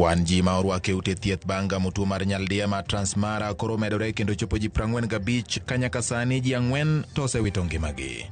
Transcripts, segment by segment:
Kwan ji ma orwak e ute thieth bang' gamo tuo mar nyaldiema Transmara koro omedore kendo chopo ji 45 ka nyaka sani ji 4 to osewito ngimagi.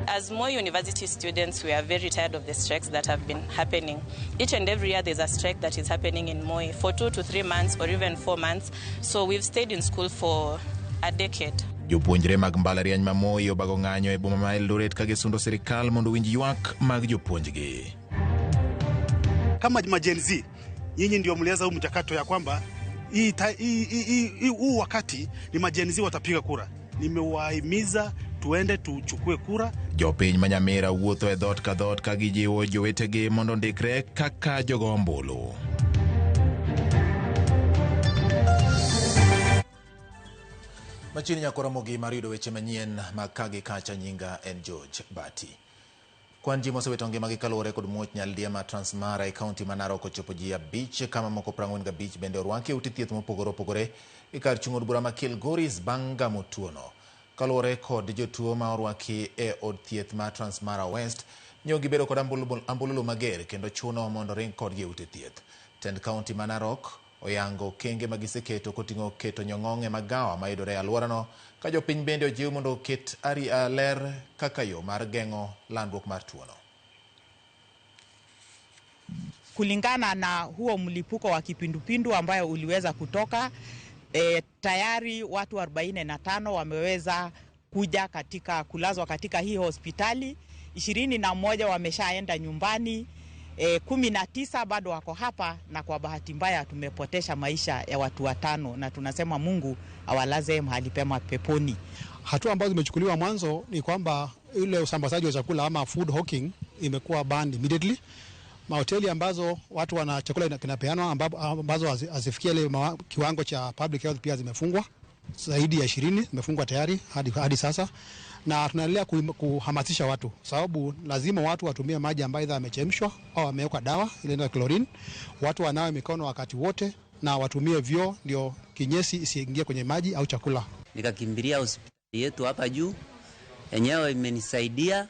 As Moi University students, we are very tired of the strikes that have been happening. Each and every year there's a strike that is happening in Moi for 2 to 3 months or even 4 months. So we've stayed in school for a decade. Jopuonjre mag mbalariany ma Moi obago ng'anyo e boma ma Eldoret ka gisundo sirikal mondo owinj ywak mag jopuonjgi. Kama ma Gen Z, nyinyi ndio mlianza huu mchakato ya kwamba huu wakati ni ma Gen Z watapiga kura. Nimewahimiza tuende tuchukue kura. Jopiny ma Nyamira wuotho e dhoot ka dhoot ka gijiwo jowetegi mondo ondikre kaka jogo ombulu. Machiegni nyakora mogi mar yudo weche manyien mag ka gi kacha. Nyinga en George Bati. Kwan ji mosewito ngimagi kaluwore kod muoch nyaldiema Transmara e kaunti ma Narok ochopo ji 5 kama moko 45 bende orwaki e ute thieth mopogore opogore e kar chung' od bura ma Kilgoris bang' gamo tuono. Kaluwore kod jotuo ma orwaki e od thieth ma Transmara West, nyo gibedo kod ambululu mager kendo chuno mondo ring kodgi e ute thieth. Tend kaunti ma Narok oyango okenge ma giseketo koting'o keto nyong'ong' e magawa mayudore e alworano ka jopiny bende ojiw mondo oket ler kaka yo mar geng'o landruok mar tuono. Kulingana na huo mlipuko wa kipindupindu ambayo uliweza kutoka, tayari watu 45 wameweza kuja katika kulazwa katika hii hospitali, 21 wameshaenda nyumbani, 19 bado wako hapa, na kwa bahati mbaya tumepotesha maisha ya watu 5, na tunasema Mungu awalaze mahali pema peponi. Hatua ambazo zimechukuliwa mwanzo ni kwamba ile usambazaji wa chakula ama food hawking imekuwa banned immediately. Mahoteli ambazo watu wana chakula kinapeanwa ambazo hazifikia ile kiwango cha public health pia zimefungwa. Zaidi ya 20 zimefungwa tayari hadi sasa. Na tunaendelea kuhamasisha watu sababu lazima watu watumie maji ambayo aidha yamechemshwa au yamewekwa dawa ile inaitwa chlorine. Watu wanawe mikono wakati wote na watumie vyoo ndio kinyesi isiingie kwenye maji au chakula. Nikakimbilia hospitali yetu hapa juu, enyewe imenisaidia.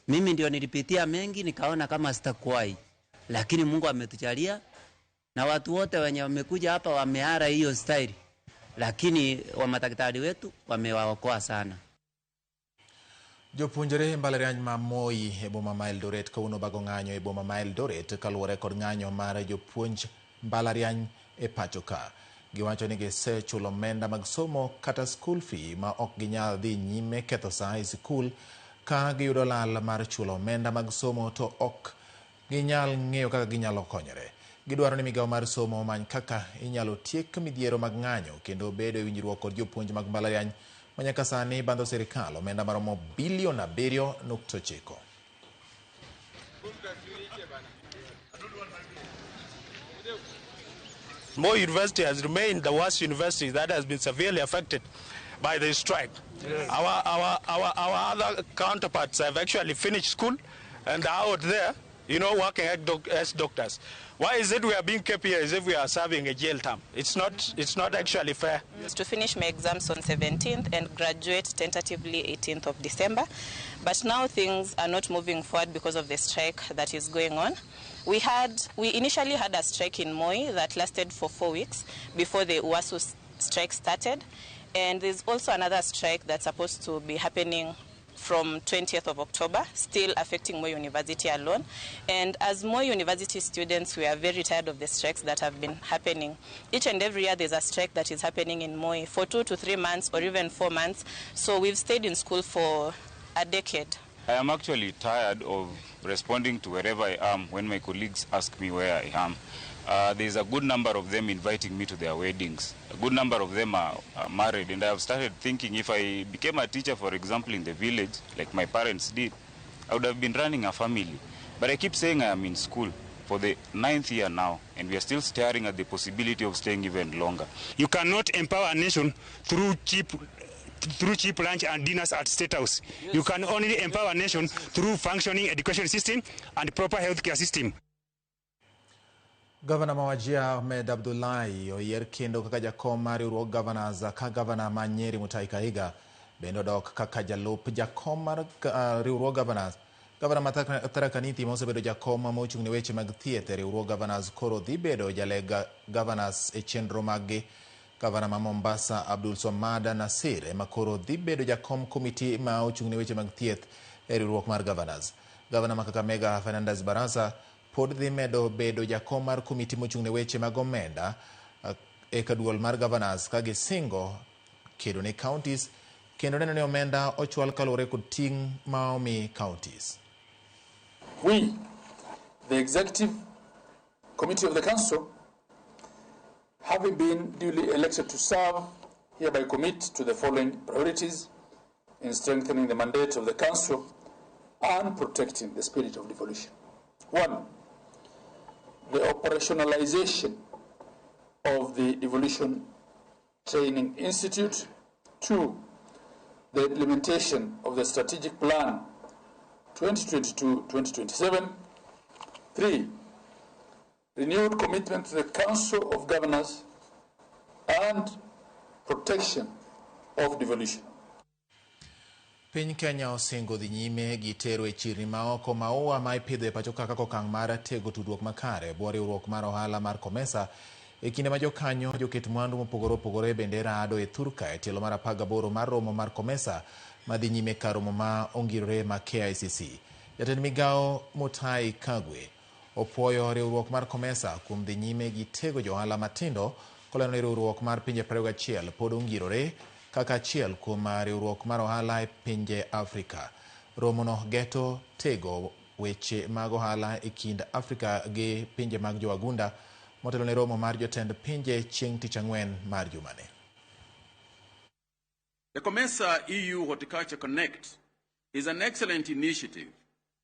Mimi ndio nilipitia mengi, nikaona kama sitakuwahi, lakini Mungu ametujalia na watu wote wenye wamekuja hapa wamehara hiyo style, lakini wa madaktari wetu wamewaokoa sana. Jopuonjre mbalariany ma Moi e boma ma Eldoret kawuono obago ng'anyo e boma ma Eldoret kaluwore kod ng'anyo mar jopuonj mbalariany e pacho ka. Giwacho ni gisechulo omenda mag somo kata school fee ma ok ginyal dhi nyime ketho saa e sikul ka giyudo lal mar chulo omenda mag somo to ok ginyal ng'eyo kaka ginyalo konyore. Gidwaro ni migawo mar somo omany kaka inyalo tiek midhiero mag ng'anyo kendo bedo e winjruok kod jopuonj mag mbalariany ma nyaka sani bandho sirikal omenda maromo bilion 7.9. Moi University has remained the worst university that has been severely affected by the strike. Yes. Our other counterparts have actually finished school and are out there, working as doctors. Why is it we are being kept here as if we are serving a jail term? It's not actually fair. To finish my exams on 17th and graduate tentatively 18th of December. But now things are not moving forward because of the strike that is going on. We initially had a strike in Moi that lasted for 4 weeks before the UASU strike started. And there's also another strike that's supposed to be happening from 20th of October, still affecting Moi University alone. And as Moi University students, we are very tired of the strikes that have been happening. Each and every year there's a strike that is happening in Moi for 2 to 3 months or even 4 months. So we've stayed in school for a decade. I am actually tired of responding to wherever I am when my colleagues ask me where I am. There's a good number of them inviting me to their weddings. A good number of them are married, and I have started thinking if I became a teacher, for example, in the village, like my parents did, I would have been running a family. But I keep saying I am in school for the 9th year now, and we are still staring at the possibility of staying even longer. You cannot empower a nation through cheap lunch and dinners at State House. Yes. You can only empower a nation through functioning education system and proper healthcare system. Governor ma Wajir Ahmed Abdullahi oyier kendo kaka jakom mar riwruog governors ka governor ma Nyeri Mutahi Kahiga bende odok kaka jalup jakom mar riwruog governors. Gavana ma Tharaka Nithi ma osebedo jakom mochung' ne weche mag thieth e riwruog Governors koro dhi bedo jaleg Governors e chenro maggi. Gavana ma Mombasa Abdul Swamad Nasir ema koro dhi bedo jakom komiti ma ochung' ne weche mag thieth e riwruok mar Governors. Gavana ma Kakamega Fernandes Barasa pod dhi medo bedo jakom mar komiti mochung' ne weche mag omenda e kaduol mar Governors ka gisingo kedo ne counties kendo neno ni omenda ochwal kaluwore kod ting' ma omi counties. We, the Executive Committee of the Council, having been duly elected to serve, hereby commit to the following priorities in strengthening the mandate of the Council and protecting the spirit of devolution. 1, the operationalization of the Devolution Training Institute. 2, the implementation of the Strategic Plan 2022-2027. 3, renewed commitment to the Council of Governors and protection of devolution. Piny Kenya osingo dhi nyime gi tero e chirni maoko maua ma ipidho e pacho ka kaka okang' mar tego tudruok makare bwo riwruok mar ohala mar COMESA e kinde ma jokanyo joket mwandu mopogore opogore bende rado e thurka e tielo mar 18 mar romo mar COMESA madhi nyime kar romo ma ongirore ma KICC. Jatend migawo Mutahi Kagwe opuoyo riwruok mar COMESA kuom dhi nyime gi tego johala matindo kolero ni riwruok mar pinje 21 pod ongirore kaka achiel kuom riwruok mar ohala e pinje Afrika. Romono geto tego weche mag ohala e kind Afrika gi pinje mag jowagunda motelo ne romo mar jotend pinje chieng' tich ang'wen mar jumani. The COMESA EU Horticulture Connect is an excellent initiative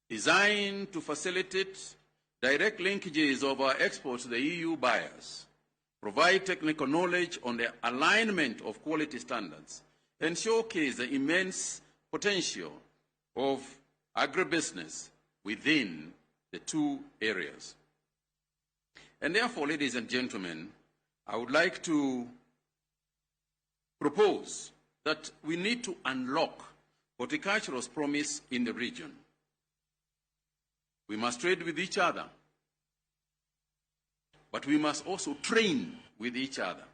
designed to facilitate direct linkages of our exports to the EU buyers, provide technical knowledge on the alignment of quality standards, and showcase the immense potential of agribusiness within the two areas. And therefore, ladies and gentlemen, I would like to propose that we need to unlock horticultural's promise in the region. We must trade with each other, but we must also train with each other.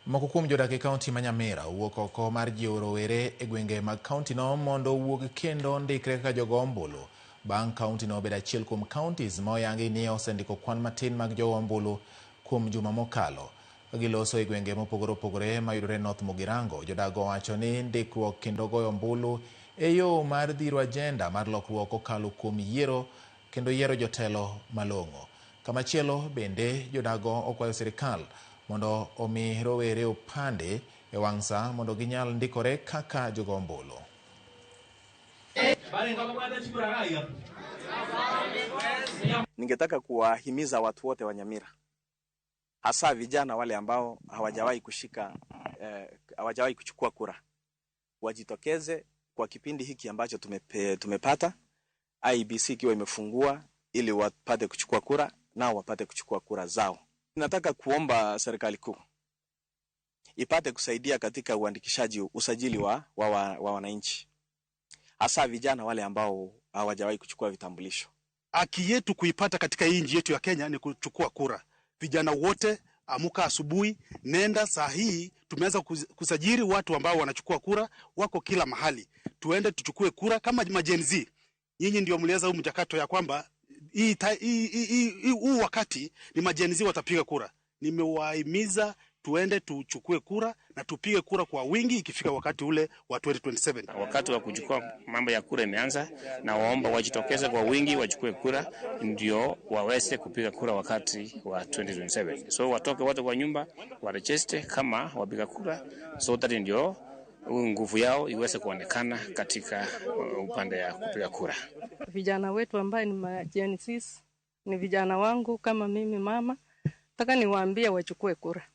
Moko kuom jodak e kaunti ma Nyamira owuok oko mar jiwo rowere e gwenge mag kaunti no mondo owuog kendo ndikre kaka jogo ombulu bang' kaunti no bedo achiel kuom counties ma oyangi ni osendiko kwan matin mag jogo ombulu kuom juma mokalo. Ka giloso e gwenge mopogore opogore mayudore North Mugirango, jodago owacho ni ndikruok kendo goyo ombulu e yo mar dhiro ajenda mar lokruok kokalo kuom yiero kendo yiero jotelo malong'o. Kamachielo bende jodago okwayo sirikal mondo omi rowere opande e wang' sa mondo ginyal ndikore kaka jogo ombulu. Ningetaka kuwahimiza watu wote wa Nyamira, hasa vijana wale ambao hawajawahi kushika hawajawahi kuchukua kura, wajitokeze kwa kipindi hiki ambacho tumepata IEBC ikiwa imefungua, ili wapate kuchukua kura nao wapate kuchukua kura zao. Nataka kuomba serikali kuu ipate kusaidia katika uandikishaji, usajili wa wananchi, hasa vijana wale ambao hawajawahi kuchukua vitambulisho. Haki yetu kuipata katika hii nchi yetu ya Kenya ni kuchukua kura. Vijana wote amuka asubuhi, nenda saa hii tumeanza kusajili watu ambao wanachukua kura, wako kila mahali. Tuende tuchukue kura kama Gen Z. Nyinyi ndio mlianza huu mchakato ya kwamba huu wakati ni Gen Z watapiga kura. Nimewahimiza tuende tuchukue kura na tupige kura kwa wingi ikifika wakati ule wa 2027. Wakati wa kuchukua mambo ya kura imeanza, na waomba wajitokeze kwa wingi wachukue kura ndio waweze kupiga kura wakati wa 2027. So watoke wote kwa nyumba waregister kama wapiga kura, so that ndio nguvu yao iweze kuonekana katika upande ya kupiga kura. Vijana wetu ambaye ni Gen Z, ni vijana wangu kama mimi mama, nataka niwaambie wachukue kura.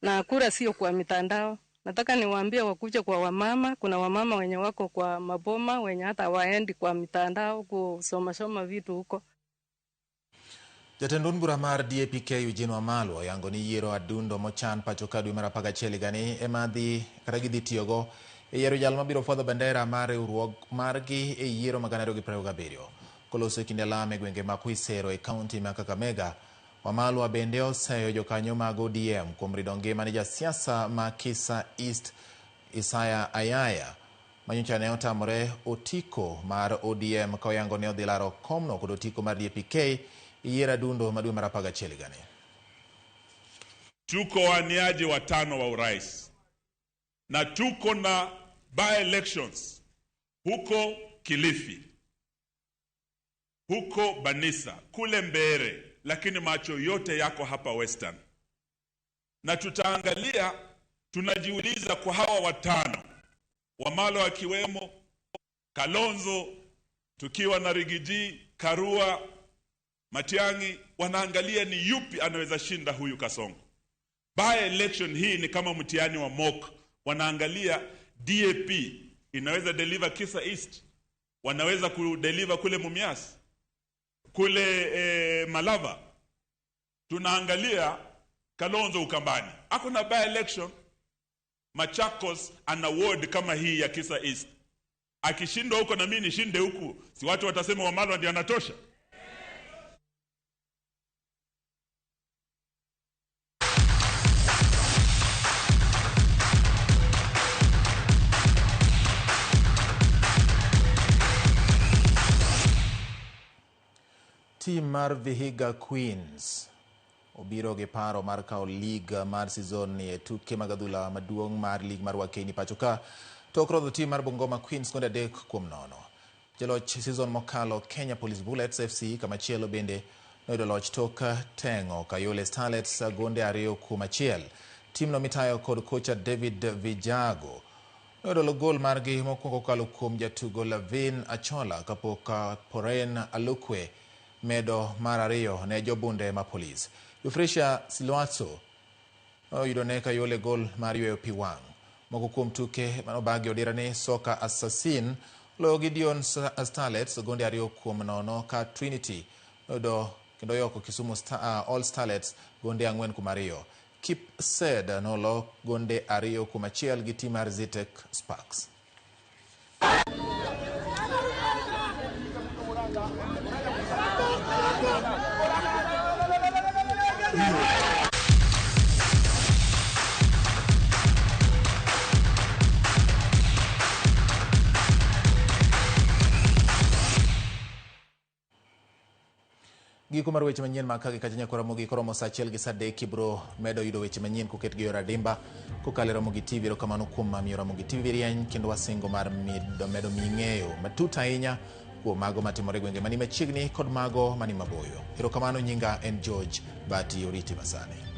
Na kura sio kwa mitandao. Nataka niwaambie wakuje kwa wamama. Kuna wamama wenye wako kwa maboma, wenye hata waendi kwa mitandao kusoma soma vitu huko. Jatend od bura mar DAPK Eugene Wamalwa oyango ni yiero adundo mochan pacho ka dwe mar 11 higani ema dhi kata gidhi tiyogo E yiero jal mabiro fwadho bendera mar riwruok margi e yiero mag 2027. Koloso e kinde alam e gwenge ma Khwisero e kaunti ma Kakamega, Wamalwa bende oseyo jokanyo mag ODM kuom rido ngima ne jasiasa ma Kisa East Isaya Ayaya manyocha ne otamore otiko mar ODM ka oyango ni odhi laro komno kod otiko mar DAP-K e yiero adundo ma dwe mar 11 higani. Tuko waniaji watano wa urais na tuko na by elections huko Kilifi, huko Banisa, kule Mbeere, lakini macho yote yako hapa Western, na tutaangalia, tunajiuliza kwa hawa watano, Wamalwa akiwemo, Kalonzo, tukiwa na Rigiji, Karua, Matiang'i, wanaangalia ni yupi anaweza shinda huyu Kasongo. By election hii ni kama mtihani wa mock, wanaangalia DAP inaweza deliver Kisa East, wanaweza kudeliver kule Mumias, kule Malava. Tunaangalia Kalonzo Ukambani, ako na by election Machakos, ana ward kama hii ya Kisa East. Akishindwa huko na mimi nishinde huku, si watu watasema Wamalwa ndio anatosha? Tim mar Vihiga Queens obiro gi paro mar kawo lig mar season ni e tuke mag adhula maduong' mar lig mar Wakeni pacho ka tok rodho tim mar Bungoma Queens gonde 3-0. Jaloch season mokalo Kenya Police Bullets FC kamachielo bende noyudo loch tok teng'o Kayole Starlets gonde 2-1. Timno mitayo kod kocha David Vijago noyudo gol margi mokwongo kokalo kuom jatugo Lavin Achola kapok Poren Alukwe medo mar 2 ne jobunde ma Police. Euphrasia Silwatso noyudo ne Kayole gol mar yweyo pi wang'. Moko kuom tuke manobagi odira ni Soka Assassin loyo Gideon Starlets gonde 2-0 ka Trinity noyudo kendo yoko Kisumu All Starlets gonde 4-2. Kip Sed nolo gonde 2-1 gi tim mar Zitek Sparks. Giko mar weche manyien mag kagi kacha nyakora Ramogi koromo saa 1 gi saa 3 ibiro medo yudo weche manyien koket gi yor adimba kokalo e Ramogi TV. Erokamano kuom miyo Ramogi TV rieny kendo wasingo mar medo ming'eyo matut ahinya kuom mago matimore e gwenge mani machiegni kod mago mani maboyo. Erokamano, nyinga en George Bati, oriti masani.